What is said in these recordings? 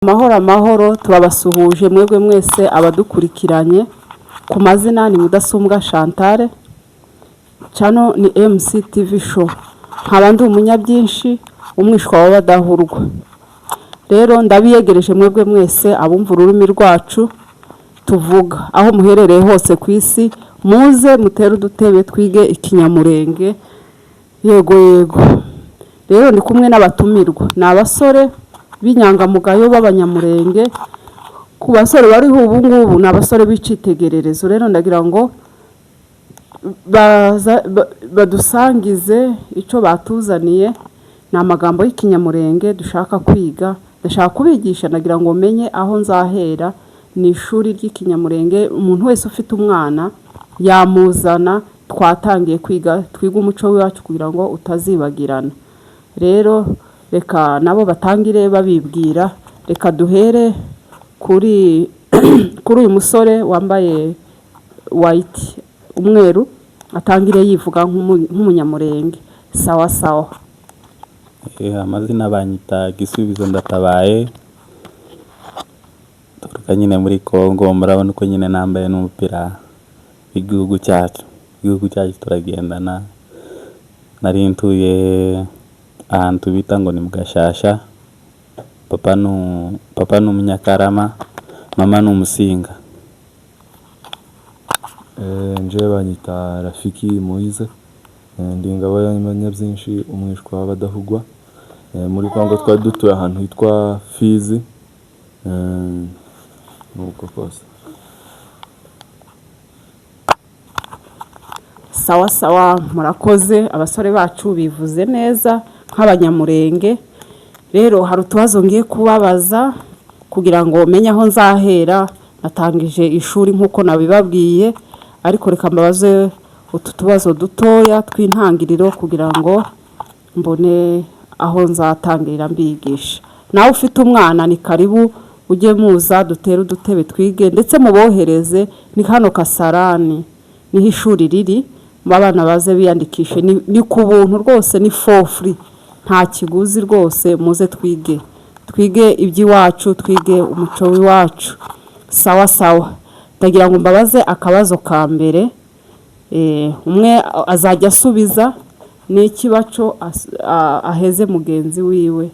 Amahoro amahoro, turabasuhuje mwebwe mwese abadukurikiranye. Ku mazina ni Mudasumbwa Chantal, channel ni MC TV Show. Nkaba ndi umunyabyinshi, umwishwa w'abadahurwa. Rero ndabiyegereje mwebwe mwese abumva ururimi rwacu tuvuga, aho muherereye hose ku isi, muze mutere udutebe twige Ikinyamurenge. Yego yego. Rero ndi kumwe n'abatumirwa, ni abasore b'inyangamugayo b'Abanyamurenge. Ku basore bariho ubu ngubu ni abasore b'icitegererezo. Rero ndagira ngo badusangize icyo batuzaniye. Ni amagambo y'Ikinyamurenge dushaka kwiga, ndashaka kubigisha, ndagira ngo menye aho nzahera. Ni ishuri ry'Ikinyamurenge, umuntu wese ufite umwana yamuzana. Twatangiye kwiga, twiga umuco w'iwacu kugira ngo utazibagirana. Rero reka nabo batangire babibwira. Reka duhere kuri uyu musore wambaye white, umweru, atangire yivuga nk'Umunyamurenge. Sawa sawa. Amazina banyita Gisubizo Ndatabaye, turuka nyine muri Congo. Murabona uko nyine nambaye n'umupira w'igihugu cyacu. Igihugu cyacu turagendana. Nari ntuye ahantu bita ngo ni mu Gashasha. Papa ni Umunyakarama, mama ni Umusinga. Nje banyita Rafiki Moise. Ndi ingabo y'abanyabyinshi, umwishwa w'abadahugwa. Muri Congo twari dutuye ahantu hitwa Fizi. Nuko kose. Sawa sawa, murakoze. Abasore bacu bivuze neza nk'Abanyamurenge. Rero hari utubazo ngiye kubabaza kugira ngo menye aho nzahera. Natangije ishuri nk'uko nabibabwiye, ariko reka mbabaze utu tubazo dutoya tw'intangiriro kugira ngo mbone aho nzatangirira mbigisha. Nawe ufite umwana ni karibu, ujye muza dutere udutebe twige, ndetse mubohereze. Ni hano Kasarani niho ishuri riri, abana baze biyandikishe. Ni ku buntu rwose, ni for free, nta kiguzi rwose. Muze twige, twige iby'iwacu, twige umuco w'iwacu. Sawa sawa. Ndagira ngo mbabaze akabazo ka mbere. Umwe azajya asubiza n'ikibaco aheze mugenzi wiwe,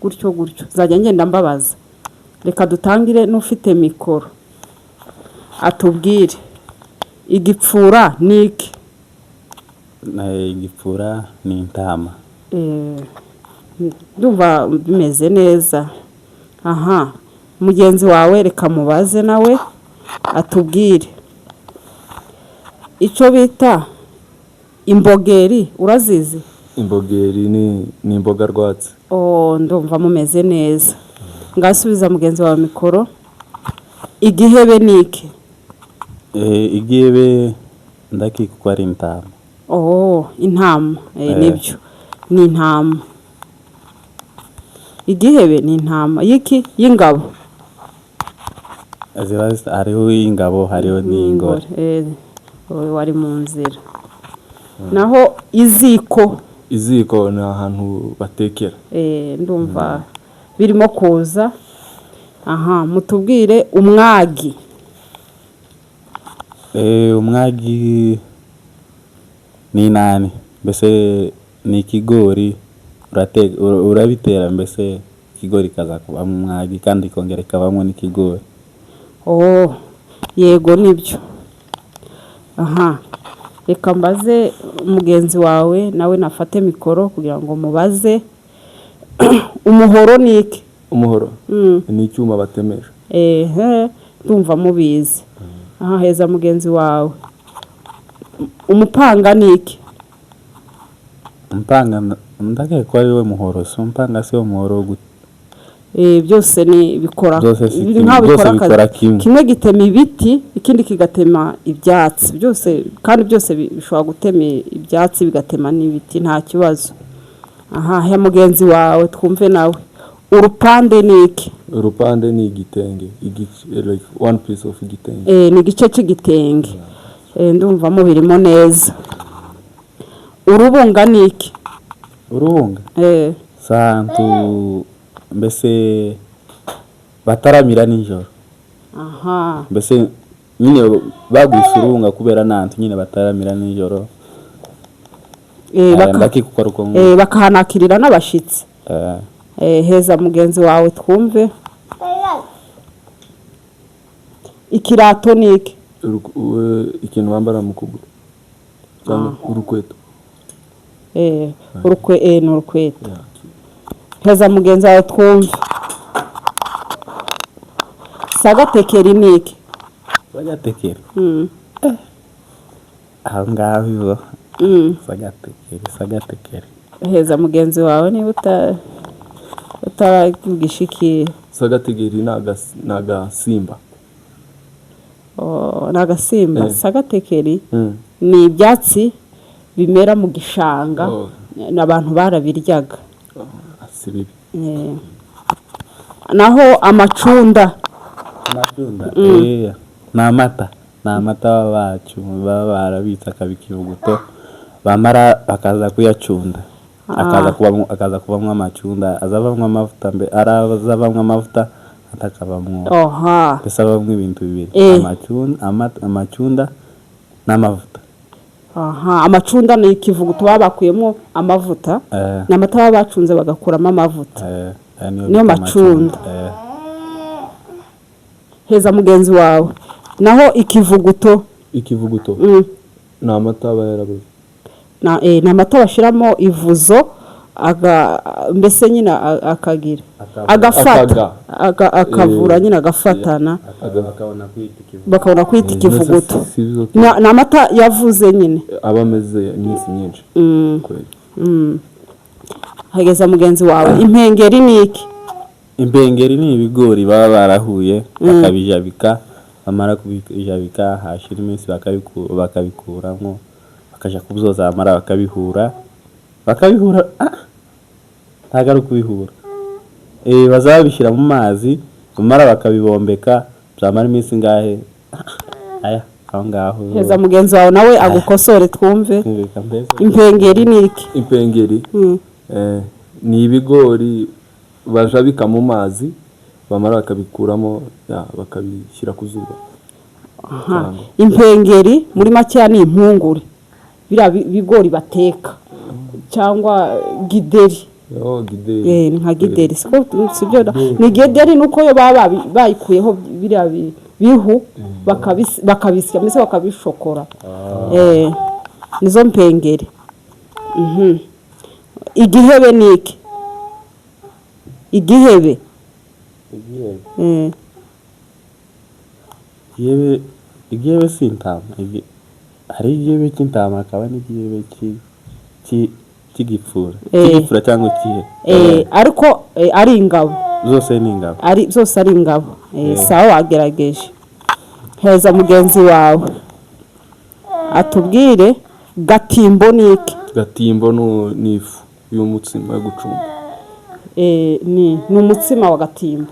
gutyo gutyo nzajya ngenda mbabaza. Reka dutangire n'ufite mikoro atubwire: igipfura ni iki? Igipfura ni intama. Ndumva bimeze neza. Aha mugenzi wawe reka mubaze nawe atubwire icyo bita imbogeri. Urazizi? Imbogeri ni imboga rwatsi. Oh, ndumva mumeze neza. Ngasubiza mugenzi wawe mikoro. Igihebe ni iki? Igihebe ndakeka ko ari intama. Oh, intama. Nibyo, ni intama. Igihebe ni intama y'iki? Y'ingabo. Hariho iy'ingabo, hariho n'iy'ingore. Wowe wari mu nzira. Naho iziko? Iziko ni ahantu batekera. Ndumva birimo kuza. Aha mutubwire umwagi. Umwagi ni inani, mbese ni ikigori urabitera, mbese ikigori kaza kubamo umwagi kandi ikongera ikabamo n'ikigori. Oh, yego nibyo. Aha reka mbaze mugenzi wawe nawe nafate mikoro kugira ngo mubaze: umuhoro ni iki? Umuhoro ni icyuma batemesha. Ehe, ndumva mubizi. Aha heza mugenzi wawe: umupanga ni iki? Umupanga ndakeka ko ari we muhoro. Si umupanga, si wo muhoro wo Byose ni bikora Byose si biri kimwe, nk'aho byose bikora akazi. Bikora kimwe. Kimwe gitema ibiti, ikindi kigatema ibyatsi. Byose kandi byose bishobora gutema ibyatsi, bigatema n'ibiti, nta kibazo. Aha he mugenzi wawe twumve nawe: urupande ni iki? Urupande ni igitenge, like one piece of igitenge. Ni igice cy'igitenge. Ndumva mubirimo neza. Urubunga ni iki? Urubunga? Eh. Si ahantu mbese. Bataramira nijoro. Mbese nyine bagwise urunga kubera nantu nyine bataramira nijoro. Ndakikukora uko. Bakahanakirira n'abashitsi. Heza mugenzi wawe twumve. Ikirato ni iki? Ikintu bambara mu kuguru cyangwa urukweto. Urukwe, ni urukweto. Heza mugenzi wawe twumve. Sagatekeri ni iki? Sagatekeri? Mm. Aho ngaho izo. Sagatekeri, sagatekeri. Heza mugenzi wawe niba utaravugisha iki. Sagategeri ni agasimba. Oh, ni agasimba? Sagatekeri ni ibyatsi bimera mu gishanga. Oh. Abantu barabiryaga. Si bibi. Naho amacunda? Amatunda, ni amata, ni amata baba bacu baba barabitse akabika ikivuguto, bamara bakaza kuyacunda, akaza kubamwo amacunda, azavamwo amavuta, mbe arazavamwo amavuta atakabamwo. Mbese avamwo ibintu bibiri: amacunda, amacunda n'amavuta. Aha, amacunda ni ikivuguto baba bakuyemo amavuta. Ni amata baba bacunze bagakuramo amavuta. Aya niyo Niyo bita. Macunda. Heza mugenzi wawe. Naho ikivuguto? Ikivuguto ni amata aba yarabuze. Ni amata bashyiramo ivuzo, mbese nyine akagira agafata. Akaga. Akavura nyine agafatana. Bakabona kwita ikivuguto. Bakabona kwita ikivuguto. Si byo? Ni amata yavuze nyine. Aba ameze iminsi myinshi. Kweli. Hageza mugenzi wawe. Impengeri ni iki? Impengeri ni ibigori baba barahuye bakabijabika, bamara kubijabika hashira iminsi bakabikuramo, bakaja kubyoza, bamara bakabihura, ntabwo ari ukubihura, bazaba babishyira mu mazi, bamara bakabibombeka, byamara iminsi ingahe, aya aho ngaho. Heza mugenzi wawe nawe agukosore twumve. Reka mbese. Impengeri ni iki? Impengeri ni ibigori bajabika mu mazi, bamara bakabikuramo, ya, bakabishyira ku zuba. Aha. Impengeri muri makeya ni impungure, biriya bigori bateka cyangwa gideri. Oh, gideri. Ni nka gideri, siko? Sibyo, ni gideri, nuko yo baba bayikuyeho biriya bihu, bakabisya, mbese bakabishokora. Nizo mpengeri. Igihebe ni iki? Igihebe? Igihebe, igihebe si intama. Hari igihebe cy'intama, hakaba n'igihebe cy'igipfura. Cy'igipfura cyangwa ikihe? Ariko ari ingabo. Zose ni ingabo. Ari zose ari ingabo. Sawa, wagerageje. Heza mugenzi wawe atubwire. Gatimbo ni iki? Gatimbo ni ifu y'umutsima yo gucumba. Ni umutsima wa gatimbo,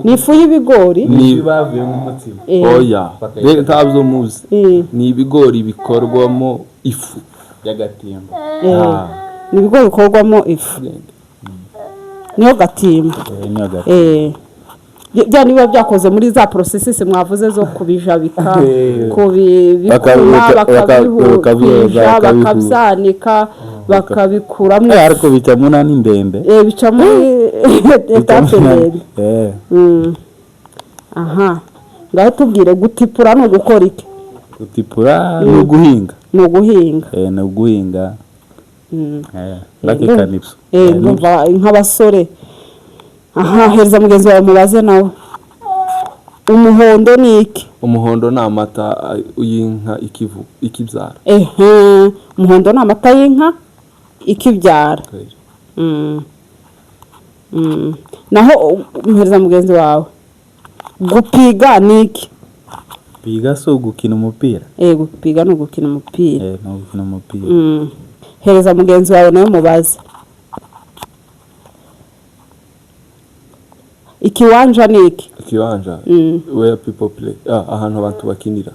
ni ifu y'ibigori. Ni bavuye mu mutsima. Oya. Ntabyo muzi. Ni ibigori bikorwamo ifu. Y'agatimbo. Ni ibigori bikorwamo ifu, niyo gatimbo. Niyo gatimbo. Bya niba byakoze muri za processus mwavuze zo kubijabika, kubibikuma, Bakabyoza, bakabihura, bakabihura. Bakabyanika, bakabikuramo. Ariko bicamo nani ndende. Bica muri étape ndende. Aha ngaho tubwire, gutipura ni ugukora iki? Gutipura ni uguhinga. Ni uguhinga. Ni uguhinga. Ndakeka nibyo. Ndumva nk'abasore. Aha, hereza mugenzi wawe mubaze nawe. Umuhondo ni iki? Umuhondo ni amata y'inka ikivu ikibyara. Ehe, umuhondo ni amata y'inka ikibyara. Naho muhereza mugenzi wawe. Gupiga ni iki? Piga si ugukina umupira? Gupiga ni ugukina umupira. Ni ugukina umupira. Hereza mugenzi wawe nawe mubaze. Ikiwanja ni iki? Ikiwanja, where people play, ahantu abantu bakinira.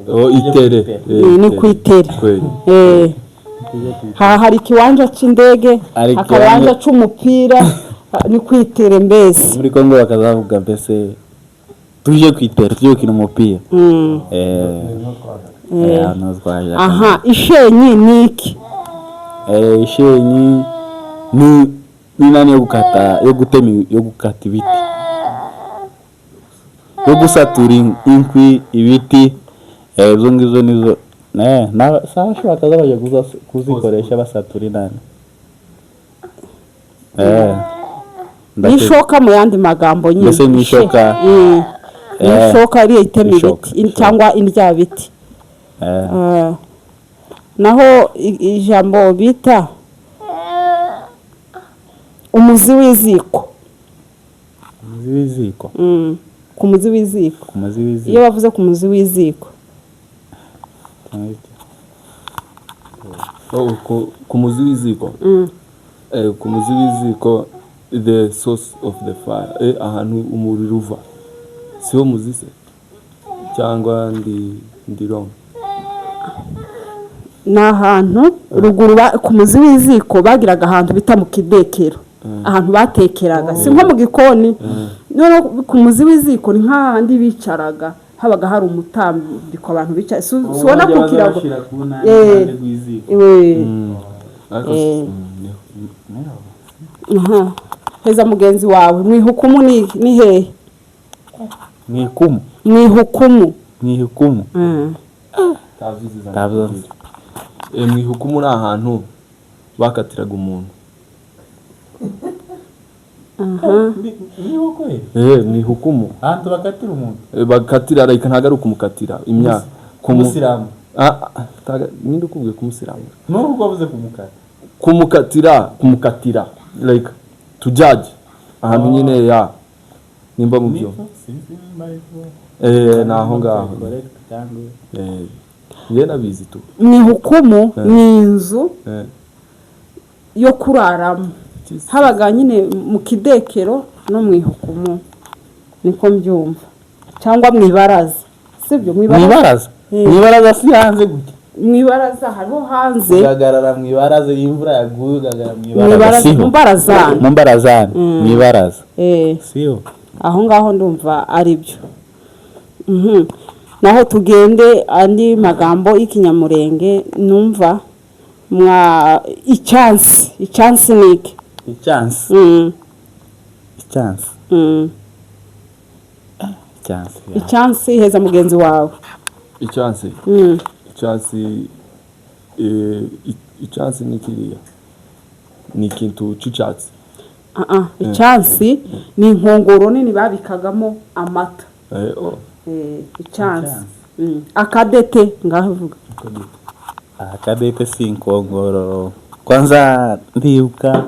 Oh, itere. Ni ku itere. Kweli. Ha, hari ikiwanja c'indege, Hari akabanza c'umupira. Ah, ni kwitere mbese. Muri Kongo bakazavuga mbese tuje kwitera, tuje gukina umupira. Hano twaje. Aha, ishenyi ni iki? Ishenyi ni nani yo gukata, yo gutema, yo gukata ibiti, yo gusatura inkwi, ibiti. Izo ngizo nizo na sasha bakaza bajya kuzikoresha basatura inani. Ni ishoka mu yandi magambo nyine. Mbese ni ishoka. Ni ishoka ariyo itema Ishoka, ibiti ishoka. cyangwa indyabiti. Naho ijambo bita umuzi w'iziko. Umuzi w'iziko. Ku muzi w'iziko. Ku muzi w'iziko. Iyo bavuze ku muzi w'iziko. Oh, ku muzi w'iziko. Ku muzi w'iziko, the source of the fire, ahantu umuriro uva, siwo muzi se cyangwa ndi wrong? Ni ahantu ruguru ku muzi w'iziko bagiraga ahantu bita mu kidekero, ahantu batekeraga, si nko mu gikoni. Noneho ku muzi w'iziko ni nk'ahandi bicaraga, habaga hari umutambiko abantu bicaye, si ubona ku kirago. Ariko niho. Aha. Heza mugenzi wawe, mu ihukumu ni hehe? Mu ikumu. Mu ihukumu. Mu ihukumu. Tavuze. Tavuze. Mu ihukumu ni ahantu bakatiraga umuntu. Mu ihukumu. Ahantu bakatira umuntu. Bakatira, like ntabwo ari ukumukatira imyaka. Umusiramu. Ninde ukubwiye kumusiramu? N'ubwo wabuze kumukata. Kumukatira, kumukatira, like to judge, ahantu nyine ya nimba mu byo ni aho ngaho. Njye nabizi tu. Mu ihukumu ni inzu yo kuraramo. Habaga nyine mu kidekero no mu ihukumu, niko mbyumva, cyangwa mu ibaraza, sibyo? Mu Mu ibaraza. Ibaraza. Mu ibaraza si hanze gutya? Mu ibaraza hariho hanze. Ugahagarara mu ibaraza iyo imvura yaguye, ugahagarara mu Mu ibaraza. ibaraza. Siho? Mu barazani. Mu mbarazani, mu ibaraza. Siho? Aho ngaho ndumva ari byo. Naho tugende andi magambo y'ikinyamurenge numva mwa icyansi. Icyansi ni iki? Icyansi. Icyansi. Icyansi. Icyansi, heza mugenzi wawe. Icyansi. Icyansi, icyansi ni kiriya, ni ikintu cy'icyatsi. Ah, ah, icyansi ni inkongoro nini babikagamo amata. Oh. Icyansi. Akadete, ngaho vuga. Akadete si inkongoro. Kwanza ndibuka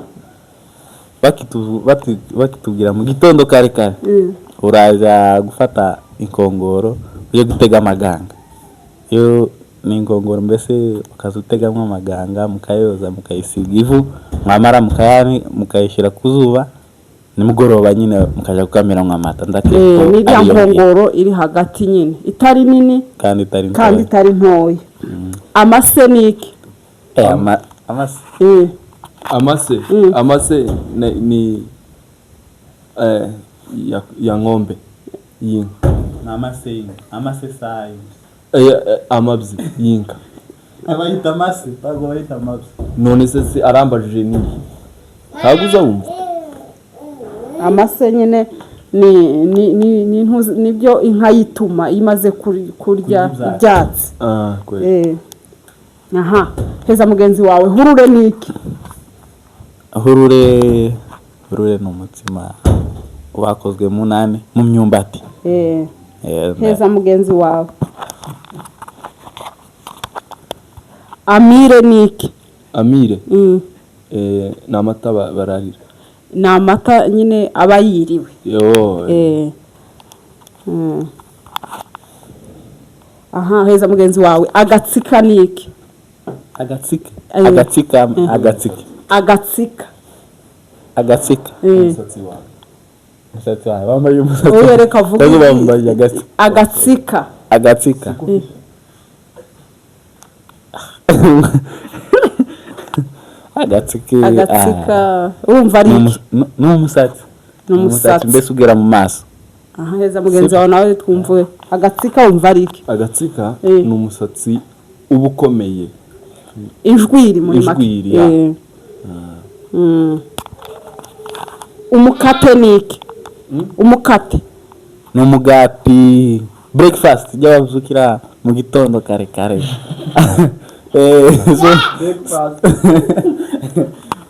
bakitubwira mu gitondo kare kare, uraza gufata inkongoro ujye gutega amaganga. Iyo ni inkongoro mbese, ukaza utegamo amaganga, mukayoza, mukayisiga ivu, mwamara mukayishyira ku zuba, nimugoroba nyine mukajya gukamiramo amata. Ndakeka ko Ni iriya ariyo ngiyo. nkongoro iri hagati nyine, itari nini kandi itari kandi ntoya. Itari ntoya. Amase ni iki? Amase. Amase. Amase ni ya ng'ombe, y'inka. Ni amase y'inka, amase sayo. Amabyi y'inka. Bayita amase, ntabwo bayita amabyi. None se arambajije niyi, ntabwo uza wumva? Amase nyine ni nibyo inka yituma iyo imaze kurya Kurya ibyatsi. ibyatsi. Ah, kweli. Aha, heza mugenzi wawe, hurure ni iki? Hurure, hurure ni umutsima wakozwe mu nani, mu myumbati. Heza mugenzi wawe, amire ni iki? Amire. Ni amata bararira. Ni amata nyine aba yiriwe. Yo. Aha, heza mugenzi wawe, agatsika ni iki? Agatsike. Agatsika, agatsike. Agatsika. Agatsika. Umusatsi wawe. Umusatsi wawe, bambaye umusatsi. Oya, reka avuge. Cyangwa bambaye agatsika. Agatsika. Agatsika. Agatsika. Agatsika urumva ari iki? Ni umusatsi. Ni umusatsi. Mbese ugera mu maso. Aha, heza mugenzi wawe nawe twumve. Agatsika wumva ari iki? Agatsika Eh. ni umusatsi uba ukomeye. Injwiri muri make. Injwiri, ya. Eh. Umukate ni iki? Umukate. Ni umugati, breakfast ijya babyukira mu gitondo kare kare. So,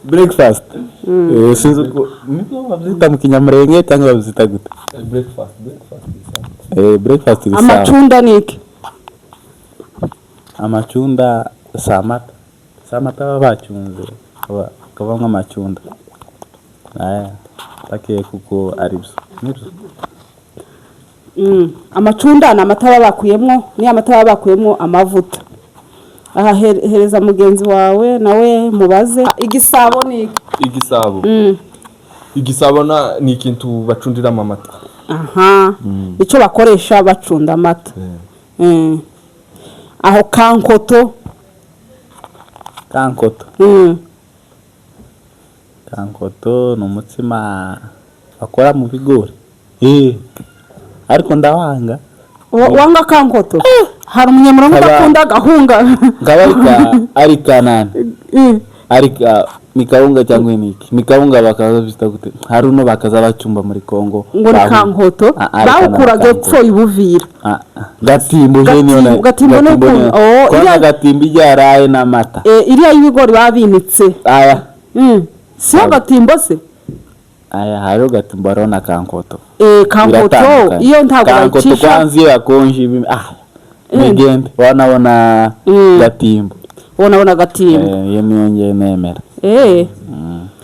breakfast. Sinzi uko niko babyita mu Kinyamurenge cyangwa babyita gute. Breakfast, breakfast bisanzwe. Breakfast iri sawa. Amacunda ni iki? Amacunda si amata, si amata baba bacunze akavamo amacunda aya takeye, kuko ari byo nibyo. Amacunda ni amata baba bakuyemo, ni amata baba bakuyemo amavuta. Aha, hereza mugenzi wawe nawe mubaze. Igisabo ni iki? Igisabo. Igisabo ni ikintu bacundiramo amata. Aha, icyo bakoresha bacunda amata. Aho kankoto? Kankoto. Kankoto ni umutsima bakora mu bigori, ariko ndawanga. Wanga kankoto? Hari umunyamurenge udakunda agahunga? Nkaba ari kanani, ari ka ni kawunga cyangwa ni iki? Ni kawunga bakaza bita gute? Hari uno bakaza bacumba muri Kongo. Ngo ni kankoto. Ah, ariko bawukuraga na epfo ibuvira. Ah, ah, gatimbo je niyo Gatimbo, gatimbo ni oh, kwanza gatimbo ijyaraye n'amata. Iriya y'ibigori baba binitse. Aya. Siyo gatimbo se? Aya, hariho gatimbo, hariho na kankoto. Kankoto. Biratandukanye. Iyo ntabwo Kankoto bayicisha. Kwanza iyo yakonje ibi, ah, migende wanabona gatimbo. Ubona gatimbo. Iyo niyo ngiye nemera.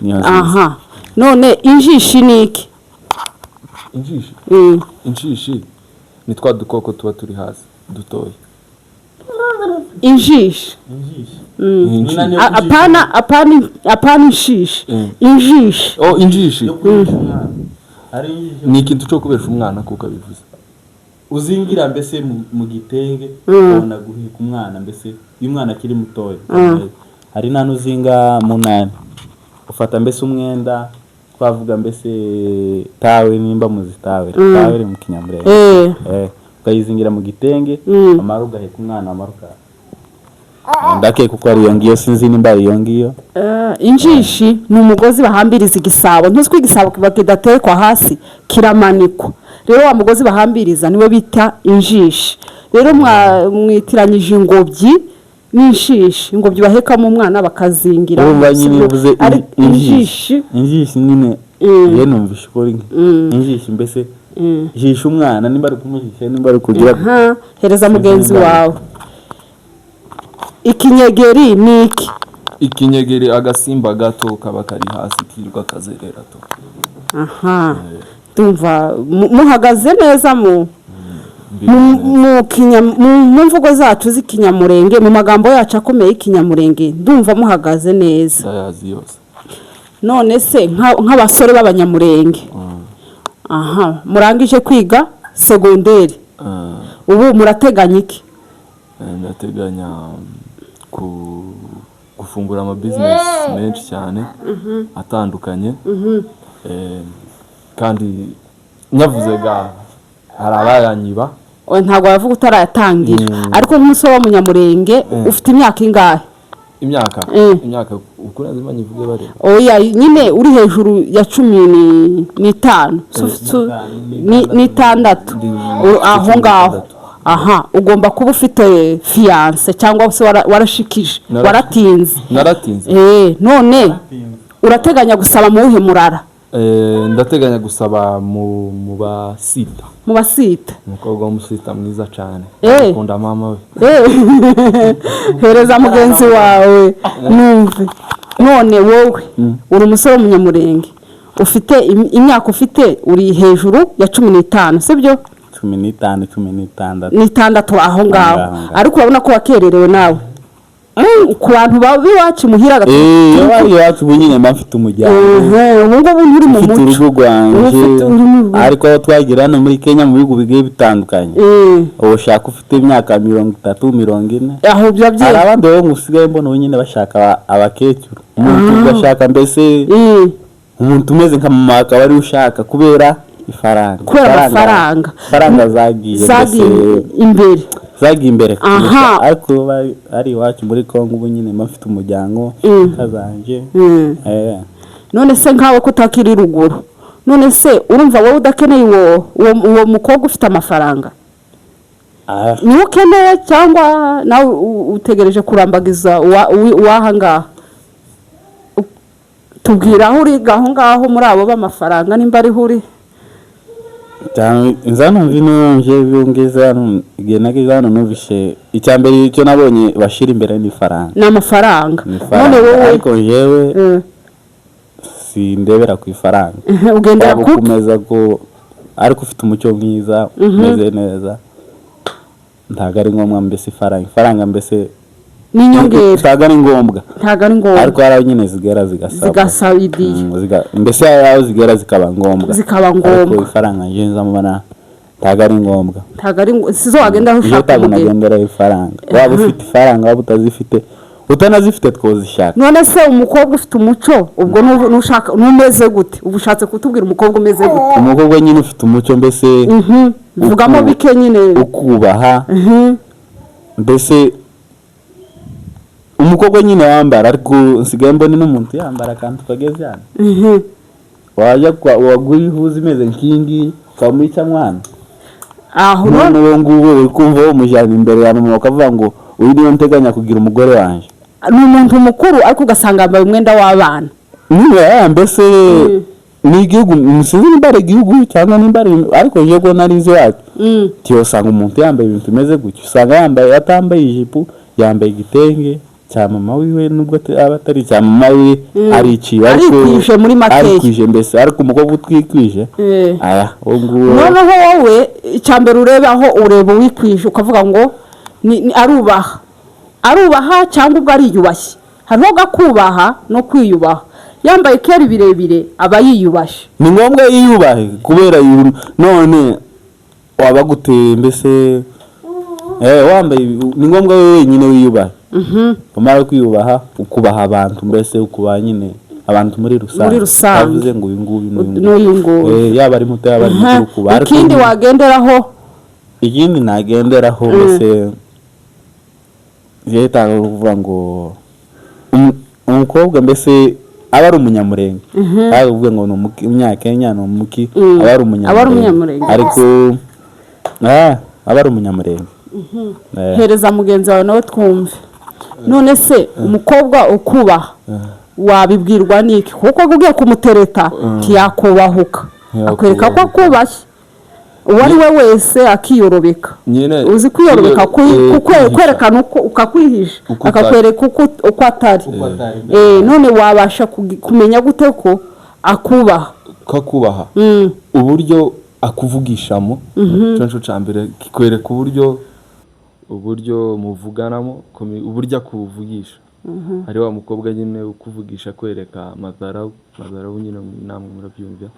Niyo nziza. Aha, none injishi ni iki? Injishi. Injishi ni twa dukoko tuba turi hasi dutoya. Injishi. Injishi. Apana, apana, apana inshishi. Injishi. Oh, injishi ni ikintu cyo kubesha umwana, kuko abivuze. Uzingira mbese mu gitenge, ukabona guheka umwana, mbese iyo umwana akiri mutoya. Hari n'ahantu uzinga munani, ufata mbese umwenda, twavuga mbese tawe, nimba muzi tawe, tawe iri mu Kinyamurenge. Ukayizingira mu gitenge, wamara ugaheka umwana, wamara uka ndake, kuko ari iyo ngiyo, sinzi nimba ari iyo ngiyo. Injishi ni umugozi bahambiriza igisabo. Ntuzi ko igisabo kiba kidatekwa hasi, kiramanikwa? Rero wa mugozi bahambiriza niwe bita injishi. Rero mwitiranyije ingobyi n'inshishi. Ingobyi bahekamo umwana bakazingira. Urumva nyine uvuze Ari injishi. Injishi nyine. Ye, numvishe uko uri injishi mbese jisha umwana, nimba ari kumujisha, nimba ari kugira. Aha, hereza mugenzi wawe. Ikinyegeri ni iki? Ikinyegeri, agasimba gato kaba kari hasi kirirwa kazerera to. Aha, ndumva muhagaze neza mu mvugo zacu z'ikinyamurenge, mu magambo yacu akomeye y'ikinyamurenge, ndumva muhagaze neza. Ndayazi yose. None se nk'abasore b'abanyamurenge, aha murangije kwiga segonderi, ubu murateganya iki? Ndateganya gufungura ama business menshi cyane atandukanye. Kandi nyavuze ga hari abayanyiba. Oya, ntabwo wavuga utarayatangira. Ariko nk'umusore w'umunyamurenge ufite imyaka ingahe? Imyaka? Imyaka uko nazima nyivuge bareba? Oya nyine, uri hejuru ya 15, n'itandatu. Aho ngaho. 16. Aha ugomba kuba ufite fiancée cyangwa se warashikije. Waratinze. Naratinze. None urateganya gusaba mu wuhe murara? Ndateganya gusaba mu basita. Mu basita. Umukobwa w'umusita mwiza cyane. Akunda mama we. Hereza mugenzi wawe numve. None wowe uri umusore w'umunyamurenge, ufite imyaka ufite, uri hejuru ya 15, sibyo? 15, 16. N'itandatu aho ngaho. Aho ngaho. Ariko urabona ko wakererewe nawe. Ku bantu b'iwacu muhira Iyo bari iwacu ubu nyine mba mfite umuryango, Ubu ngubu nturi mu mfite muco. urugo rwanjye. Uri mu Ariko aho twagira hano muri Kenya, mu bihugu bigiye bitandukanye, ubu ushaka ufite imyaka 30, 40, Aho biba hari abandi rero usigaye mbona ubu nyine bashaka abakecuru, umuntu ugashaka mbese umuntu umeze nka mama akaba ariwe ushaka kubera ifaranga. Kubera amafaranga. Ifaranga zagiye Zagiye mbese imbere. Zagiye imbere kurusha. Ariko ari iwacu muri Kongo ubu nyine mba mfite umuryango, inka zanjye. None se nkawe ko utakiri ruguru, none se urumva wowe udakeneye uwo mukobwa ufite amafaranga? Niwe ukeneye cyangwa nawe utegereje kurambagiza uwaha ngaha? Tubwira aho uri aho ngaho muri abo b'amafaranga, nimba ariho uri. Nza numva ino nje ngeze hano, igihe nageze hano numvise icya mbere icyo nabonye bashira imbere ni ifaranga. Ni amafaranga. Ni None ifaranga. wowe Ariko jewe sindebera ku ifaranga. Ugendera Waba kuki? ukomeza ko ariko ufite umuco mwiza, umeze neza, ntabwo ari ngombwa mbese ifaranga mbese. Ni inyongera. Ntabwo ari ngombwa. Ntabwo ari ngombwa. Ariko hari aho nyine zigera zigasaba. Zigasaba idiye. Mbese hari aho zigera zikaba ngombwa. Zikaba Ariko ngombwa. ifaranga nje nza mbona ntabwo ari ngombwa. Ntabwo ari sizo wagenda aho Iyo ushaka ntabwo umugeni. nagenderaho ifaranga. Waba ufite ifaranga, waba utazifite, utanazifite, twozishaka. None se umukobwa ufite umuco ubwo nushaka numeze gute? Uba ushatse kutubwira umukobwa umeze gute? Umukobwa nyine ufite umuco mbese Vugamo bike nyine. ukubaha mbese, umukobwa nyine wambara. Ariko nsigaye mbona n'umuntu yambara akantu kageze hano, wajya wagura ihuza imeze nk'iyi ngiyi ukamuca mwana. Aho None none uwo nguwo uri kumva wamujyana imbere ya mama bakavuga ngo uyu niwe nteganya kugira umugore wanjye. Ni umuntu mukuru ariko ugasanga yambaye umwenda w'abana. Niba mbese ni igihugu, sinzi nimba ari igihugu cyangwa nimba ari, ariko njye ko nari nzi iwacu usanga umuntu yambaye ibintu bimeze gutyo, usanga yambaye atambaye ijipo, yambaye igitenge cya mama wiwe, nubwo aba atari icya mama wiwe, ariciye ariko Arikwije muri makeya. Arikwije mbese. Ariko umukobwa utwikwije, aya uwo nguwo. Noneho wowe icya mbere ureba, aho ureba uwikwije ukavuga ngo ni arubaha, arubaha cyangwa ubwo ariyubashye. Hariho gakubaha no kwiyubaha. Yambaye kera birebire aba yiyubashye. Ni ngombwa yiyubahe kubera none waba guteye mbese wambaye ni ngombwa wowe wenyine wiyubahe. Umara kwiyubaha ukubaha abantu, mbese ukubaha nyine abantu muri rusange. Muri rusange. Utavuze ngo uyu nguyu n'uyu. N'uyu nguyu. Yaba ari muto, yaba ari mukuru, ukubaha. Ariko Ikindi wagenderaho? Ikindi nagenderaho mbese yahitaga kuvuga ngo umukobwa mbese aba ari Umunyamurenge, ari kuvuga ngo ni Umunyakenya, ni umuki, aba ari Aba ari Umunyamurenge. Umunyamurenge. Ariko aba ari Umunyamurenge. Hereza mugenzi wawe nawe twumve. None se umukobwa ukubaha wabibwirwa n'iki? Kuko ugiye kumutereta ntiyakubahuka akwereka ko akubashye uwo ari we wese, akiyorobeka. Nyine Uzi kwiyorobeka? Kwihisha. Kwerekana uko ukakwihisha. Uko utari. Akakwereka uko atari. Uko atari. None wabasha kumenya gute ko akubaha? Ko akubaha, uburyo akuvugishamo, icyo nicyo cya mbere kikwereka uburyo muvuganamo, uburyo akuvugisha. Hari wa mukobwa nyine ukuvugisha akwereka madharau, madharau nyine namwe murabyumva.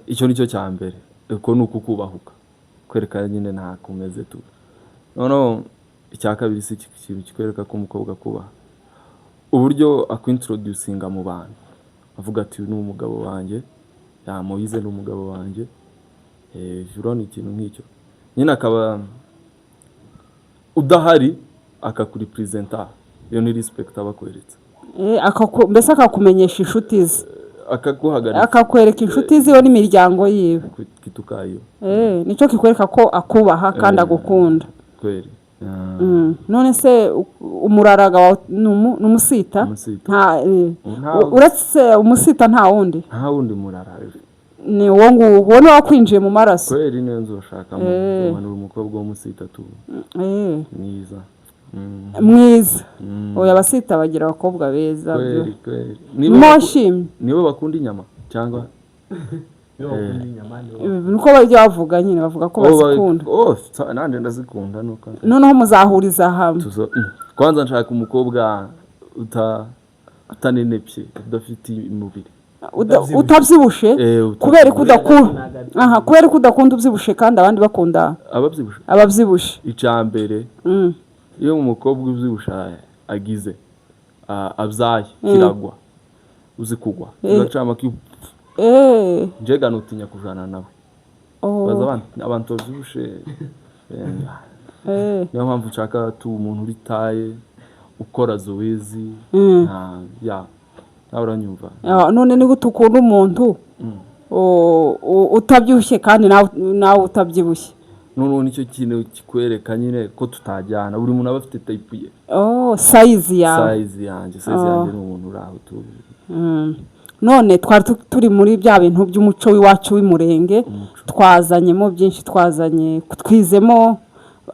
Icyo nicyo cya mbere, uko ni ukukubahuka, kwereka nyine nta kumeze tu. Noneho icya kabiri, si ikintu kikwereka ko umukobwa akubaha, uburyo akwintroducinga mu bantu, avuga ati uyu ni umugabo wanjye, ya Moise ni umugabo wanjye. Urabona ikintu nk'icyo nyine, akaba udahari akakuripresenta, iyo ni respect aba akweretse. Mbese akakumenyesha inshuti ze. Akaguhagarika. Akakwereka inshuti ziwe n'imiryango yiwe. Kitukayo. Nicyo kikwereka ko akubaha kandi agukunda. Kweli. None se umuraraga wawe ni umusita? Umusita. Nta Uretse umusita nta wundi? Nta wundi murara. Ni uwo nguwo, uwo ni wakwinjiye mu maraso. Kweli, niyo nzu bashakamo umanura umukobwa w'umusita tu mwiza. Mwiza. Oya, abasita bagira abakobwa beza byo. Kweli kweli. Mwashimye. Nibo bakunda inyama cyangwa? Niko bajya bavuga nyine, bavuga ko Oh, bazikunda. Oh, nanjye ndazikunda nuko Noneho muzahuriza hamwe. Tuzo Kwanza nshaka umukobwa utanenepye, udafite umubiri. Utabyibushe? Eh, utabyibushe. Kubera ko udakunda, aha, kubera ko udakunda ubyibushe kandi abandi bakunda ababyibushe. Ababyibushe. Icya mbere, iyo umukobwa ubyibushe agize abyaye, kiragwa, uzi kugwa kigacama njega nutinya kujana nawe. Baza abantu babyibushe, niyo mpamvu nshaka tu umuntu uri taye, ukora zoezi. Ya, nawe uranyumva. Ah, none ni gute ukunda umuntu utabyibushye kandi nawe utabyibushye? Noneho nicyo kintu kikwereka nyine ko tutajyana. Buri muntu aba afite type ye. Oh, size yawe. Size yanjye ni umuntu uri aho tu. None twari turi muri bya bintu by'umuco w'iwacu w'Umurenge, twazanyemo byinshi, twazanye, twizemo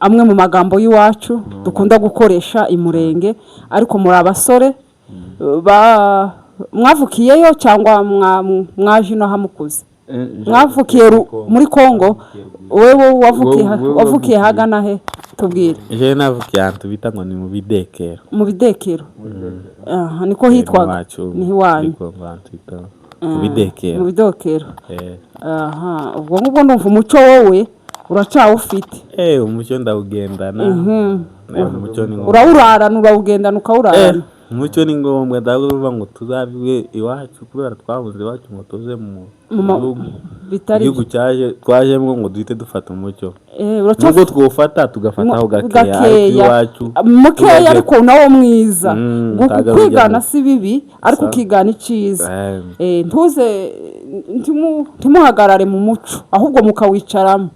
amwe mu magambo y'iwacu dukunda gukoresha imurenge. Ariko muri abasore mwavukiyeyo cyangwa mwaje ino hamukuze? Mwavukiye muri Kongo? Wewe wavukiye Wowe wavukiye wavukiye- hagana he? Tubwire. Jewe navukiye ahantu bita ngo ni mu Bidekero. Mu Bidekero. Aha niko hitwaga? Iwacu. Niho iwanyu? Muri Kongo, ahantu bita mu Bidekero. Mu Bidokero. Eh. Aha, ubwo ngubwo ndumva umuco wowe uracyawufite. Eh, umuco ndawugendana. Umuco ni ngombwa. Urawurarana, urawugendana, ukawurarana. Umuco ni ngombwa. Ndavuga ngo tuzabiwe iwacu kubera twabuze iwacu ngo tuze mu Mu gihugu bitari igihugu cyaje twajemo ngo duhite dufata umuco. Uracyafite Nubwo twofata, tugafataho gakeya, ariko iwacu mukeya, tugajya- ariko nawo mwiza. Ntago Kwigana bijya si bibi, ariko ukigana icyiza. Ntuze ntimuhagarare mu muco, ahubwo mukawicaramo.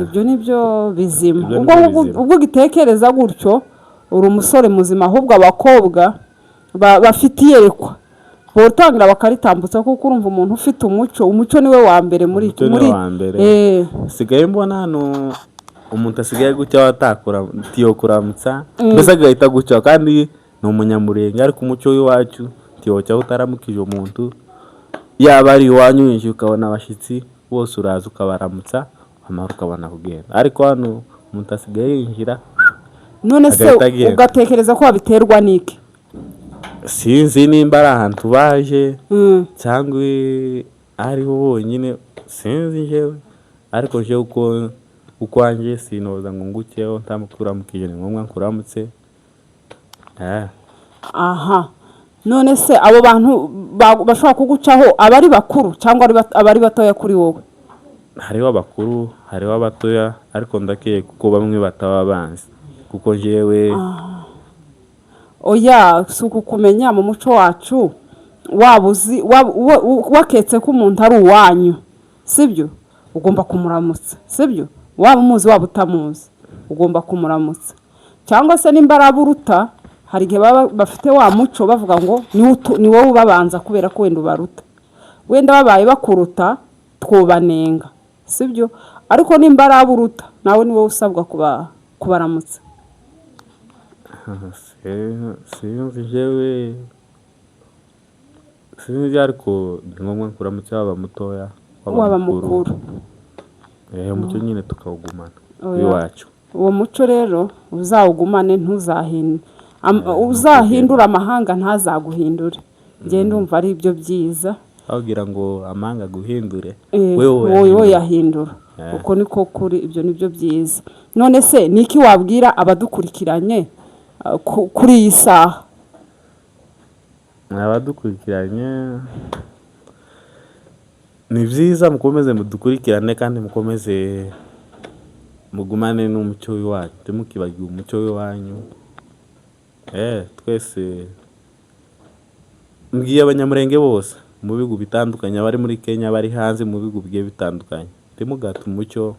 Ibyo ni byo bizima. Ibyo ni Ubwo byo bizima. Ubwo ugitekereza gutyo, uri umusore muzima. Ahubwo abakobwa bafite iyerekwa botangira bakaritambutsa, kuko urumva umuntu ufite umuco, umuco niwe wa mbere muri Umuco niwe muri wa mbere. Sigaye mbona hano umuntu asigaye gutya watakura tiyo kuramutsa, mbese agahita gutya kandi ni umunyamurenge. Ariko umuco w'iwacu tiyoca utaramukije umuntu, yaba ari iwanyu winjiye ukabona abashyitsi bose, uraza ukabaramutsa, wamara ukabona kugenda. Ariko hano umuntu asigaye yinjira None se agahita agenda. ugatekereza ko babiterwa n'iki? Sinzi nimba ari ahantu baje cyangwa ariho bonyine, sinzi njyewe. Ariko njyewe uko ukwanjye sinoza ngo ngukeho ntamukuramukije. Ni ngombwa nkuramutse. Aha, none se abo bantu bashobora kugucaho aba ari bakuru cyangwa aba ari batoya kuri wowe? Hariho abakuru, hariho abatoya, ariko ndakeye kuko bamwe bataba banzi kuko njyewe Oya, si ukukumenya. Mu muco wacu, waba uzi waketse ko umuntu ari uwanyu, sibyo? Ugomba kumuramutsa, sibyo? Waba umuzi, waba utamuzi, ugomba kumuramutsa. Cyangwa se nimba ari aburuta, hari igihe baba bafite wa muco bavuga ngo ni wowe ubabanza kubera ko wenda ubaruta. Wenda babaye bakuruta twubanenga, sibyo? Ariko nimba ari aburuta, nawe ni wowe usabwa kubaramutsa. Sinzi njyewe, sinzi, ariko ni ngombwa kuramutsa, waba mutoya, waba mukuru. Umuco nyine tukawugumana Oya. iwacu. Uwo muco rero uzawugumane, uzahindure amahanga ntazaguhindure. Njye ndumva ari ibyo byiza. Babwira ngo amahanga aguhindure, wewe wowe wowe yahindura. Uko niko kuri, ibyo nibyo byiza. None se ni iki wabwira abadukurikiranye kuri iyi saha? Abadukurikiranye, ni byiza mukomeze mudukurikirane kandi mukomeze mugumane n'umuco w'iwanyu, ntimukibagire umuco w'iwanyu. Twese mbwiye abanyamurenge bose mu bihugu bitandukanye, abari muri Kenya, abari hanze mu bihugu bigiye bitandukanye, ntimugate umuco,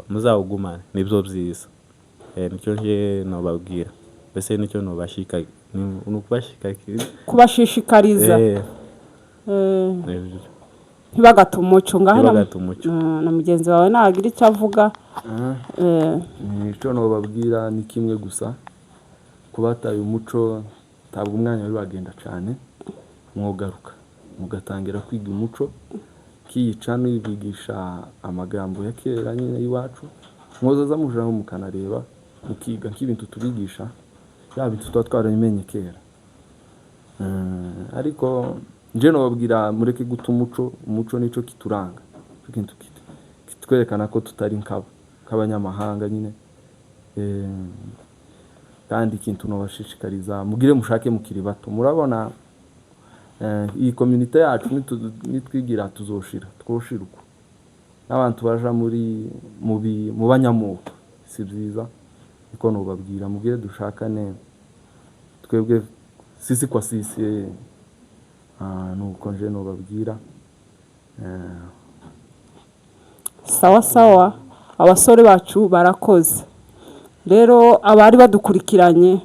muzawugumane, nibyo byiza. Nicyo nje nobabwira, mbese nicyo nobashika ni ukubashikakira. Kubashishikariza. Nibyo. Ntibagate umuco ngaho Ntibagate umuco. Na mugenzi wawe nagira icyo avuga. Icyo nababwira ni kimwe gusa: kubataye umuco, ntabwo umwanya wari wagenda cyane, mwogaruka mugatangira kwiga umuco kiyica bigisha amagambo ya kera nyine y'iwacu, mwozaza mujaho mukanareba, mukiga nk'ibintu tubigisha. Bya bintu tuba twarabimenye kera. Ariko nje nobabwira mureke guta umuco. Umuco nico kituranga, ico kintu kitwerekana ko tutari nkabo, nk'abanyamahanga nyine. Kandi ikintu nobashishikariza, mugire mushake mukiri bato. Murabona iyi community yacu nitwigira tuzoshira, twoshira uko n'abantu baja muri mu banyamoko, si byiza. Niko nobabwira, mugire dushakane twebwe sisi kwa sisi. Nuko nje nobabwira. Sawa sawa, abasore bacu barakoze. Rero abari badukurikiranye,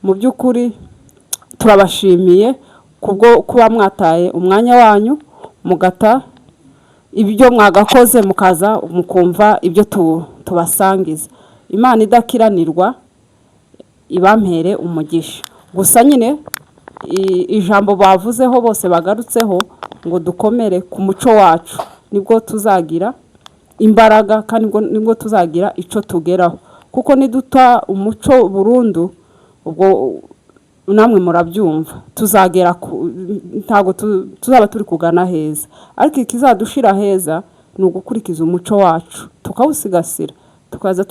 mu by'ukuri turabashimiye kubwo kuba mwataye umwanya wanyu, mugata ibyo mwagakoze, mukaza mukumva ibyo tubasangiza. Imana idakiranirwa ibampere umugisha. Gusa nyine ijambo bavuzeho bose bagarutseho ngo dukomere ku muco wacu, nibwo tuzagira imbaraga kandi nibwo tuzagira icyo tugeraho, kuko niduta umuco burundu, ubwo namwe murabyumva, tuzagera ku ntabwo tuzaba turi kugana heza. Ariko ikizadushira heza ni ugukurikiza umuco wacu, tukawusigasira, tukaza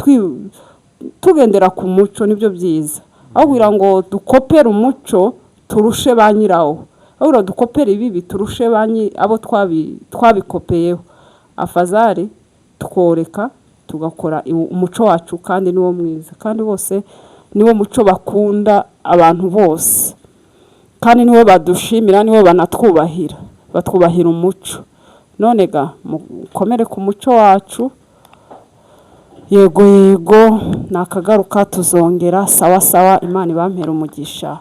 tugendera ku muco, nibyo byiza, aho kugira ngo dukopere umuco turushe ba nyirawo, aho kugira ngo dukopere ibibi turushe abo twabikopeyeho. Afazari tworeka tugakora umuco wacu, kandi niwo mwiza, kandi bose niwo muco bakunda abantu bose, kandi niwo badushimira, niwo banatwubahira, batwubahira umuco. None ga mukomere ku muco wacu. Yego yego, nakagaruka tuzongera. Sawa sawa, Imana ibampere umugisha.